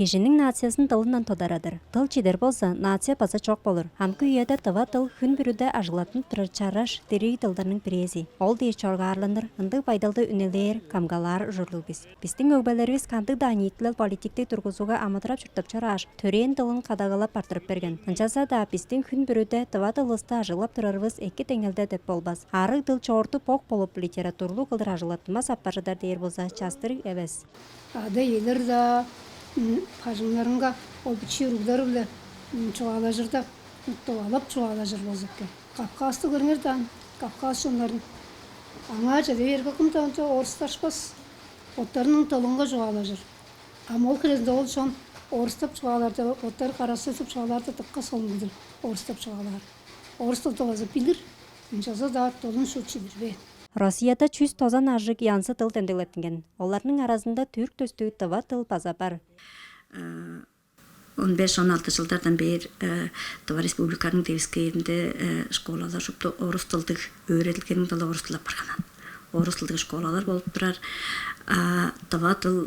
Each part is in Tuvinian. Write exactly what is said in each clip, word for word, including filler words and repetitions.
Кижиниң нациязын дылындан тодарадыр. Дыл чидер болза, нация база чок болур. Амгы үеде тыва дыл хүн бүрүде ажыглаттынып турар чараш, дириг дылдарның бирээзи. Ол дээш чоргаарланыр, ындыг байдалды үнелээр, камгалаар ужурлуг бис. Бистиң өгбелеривис кандыг-даа ниитилел политиктиг тургузууга амыдырап чурттап чорааш, төрээн дылын кадагалап арттырып берген. Ынчалза-даа бистиң хүн бүрүде тыва дылывысты ажыглап турарывыс эки деңнелде деп болбас. Арыг дыл чоорту бок болуп, литературлуг кылдыр ажыглаттынмас апаржыдар дээр болза, частырыг эвес. Ада-иелер-даа, бажыңнарынга ол бичии уруглары-биле чугаалажырда, тывалап чугаалажыр болза экен. Кавказты көрүңер даан, Кавказ чоннарын. Аңаа чеде бээрге, кым-даа ынча орусташпас, боттарының дылынга чугаалажыр. Ам ол хирезинде ол чон орустап чугаалаарда, боттары карасызып чугаалаарда, дыка солун-дур орустап чугаалаар. Орус дылды база билир, ынчалза-даа дылын шуут чидирбээн. Россияда чүс тозан ажыг янзы дыл демдеглеттинген. Оларның аразында түрк төстүг тыва дыл база бар. Он беш, он алты чылдардан бээр Тыва Республиканың девискээринде школалар шупту орус дылдыг өөредилгениң дылы орус дыл апарганан. Орус дылдыг школалар болуп турар. А тыва дыл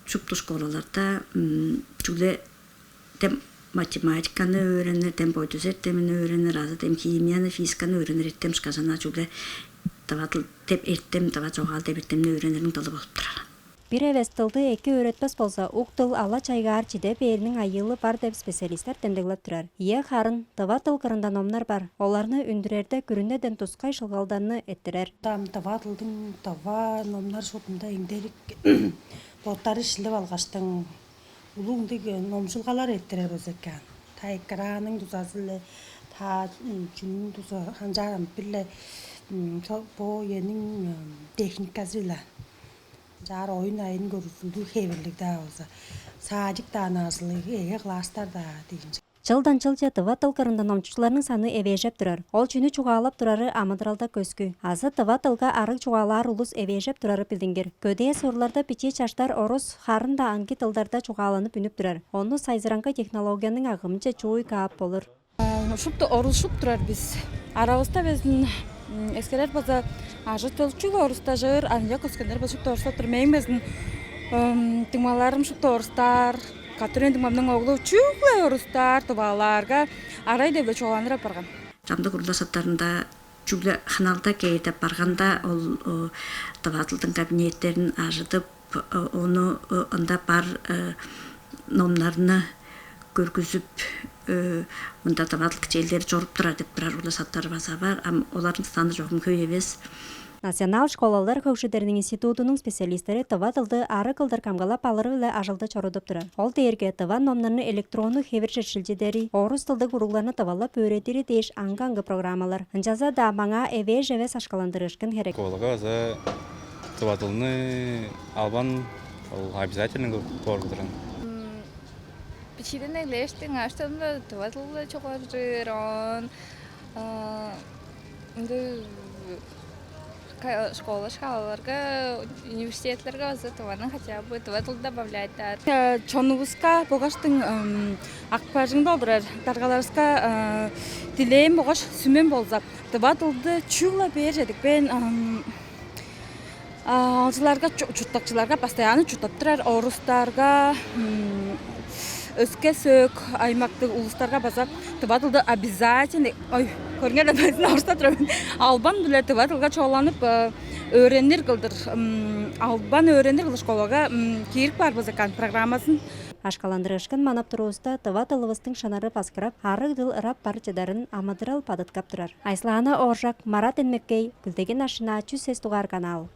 шупту школаларда чүгле тем математиканы өөренир, тем бойдус эртемин өөренир, азы тем химияны, физиканы өөренир эртем ышкажанаа чүгле тыва дыл деп эртем, тыва чогаал деп эртемни өөренириң дылы болуп турар. Бир эвес дылды эки өөретпес болза, ук дыл ала-чайгаар чиде бээриниң айыылы бар деп специалистер демдеглеп турар. Ийе, харын тыва дыл кырында номнар бар. Оларны үндүрерде күрүнеден тускай шылгалдарны эрттирер. Ам тыва дылдың тыва номнар шуутунда эңдерик боттары шилип алгаштың, улуг ындыг номчулгалар эрттирер болза экен. Та экранның дузазы-биле, та чүнүң дуза ханчаарам бир-ле бо үениң техниказы-биле. Чаар оюн-айын көргүзүлдүг хевирлиг-даа болза, садик-даа назылыг, эге класстар-даа дийин. Чылдан чылче тыва дыл кырында номчукчуларның саны эвээжеп турар. Ол чүнү чугаалап турары амыдыралда көскү. Азы тыва дылга арыг чугаалаар улус эвээжеп турары билдингир. Көдээ сурларда бичии чаштар орус, харын-даа аңгы дылдарда чугааланып үнүп турар. Ону сайзыраңгай технологияның агымынче чууй каап болур. Шупту орулушуп турар бис. Аравыста безин эскерер база ажы-төл чүгле орустажыр, аныяк өскеннер база шупту орустап тур. Мээң безин дуңмаларым шупту орустаар, Катрин дуңмамның оглу чүгле орустаар, тывалаарга арай деп-ле чугааланыр апарган. Чамдык уруглар садтарында чүгле хыналда кээрде барганда ол тывадылдың кабинеттерин ажыдып, ону ында бар номнарны көргүзүп, мында тывадыл кичээлдери чоруп турар деп турар уруглар садтары база бар. Ам оларның саны чогум хөй эвес. Национал школалар хөгжүдериниң институтунуң специалистери тыва дылды ары кылдыр камгалап алыры-биле ажылды чорудуп турар. Ол дээрге тыва номнарны электроннуг хевирже шилчидери, орус дылдыг уругларны тывалап өөредири дээш аңгы-аңгы программалар. Ынчалза-даа маңаа эвээш эвес акшаландырыышкын херек. Школага база тыва дылны албан ол обязательно кылып боор кылдырган. Бичииден эгелээштиң аштан-даа тыва дылда чугаалажыр, оон ындыг школа, школаларга, университетлерге база тываның хотя бы тыва дылын добавляйтаар. Чонувуска болгаштың ак бажыңда олурар даргаларывыска дилээм болгаш сүмем болза, тыва дылды чүгле бээр чедикпээн аалчыларга, чурттакчыларга постоянно чурттап турар, орустарга, өске сөök аймактыг улустарга база тыва дылды обязательно, ой, көрүңер даан, орустап турар мен, албан-биле тыва дылга чугааланып, өөренир кылдыр, албан өөренир кылдыр школага киирип каар болза экен программазын. Акшаландырыышкын манап турувуста, тыва дылывыстың шынары баксырап, арыг дыл ырап бар чыдарын амыдырал бадыткап турар. Айслаана Ооржак, Марат Энмеккей, Күлдеген Ашына, чүс сес дугаар канал.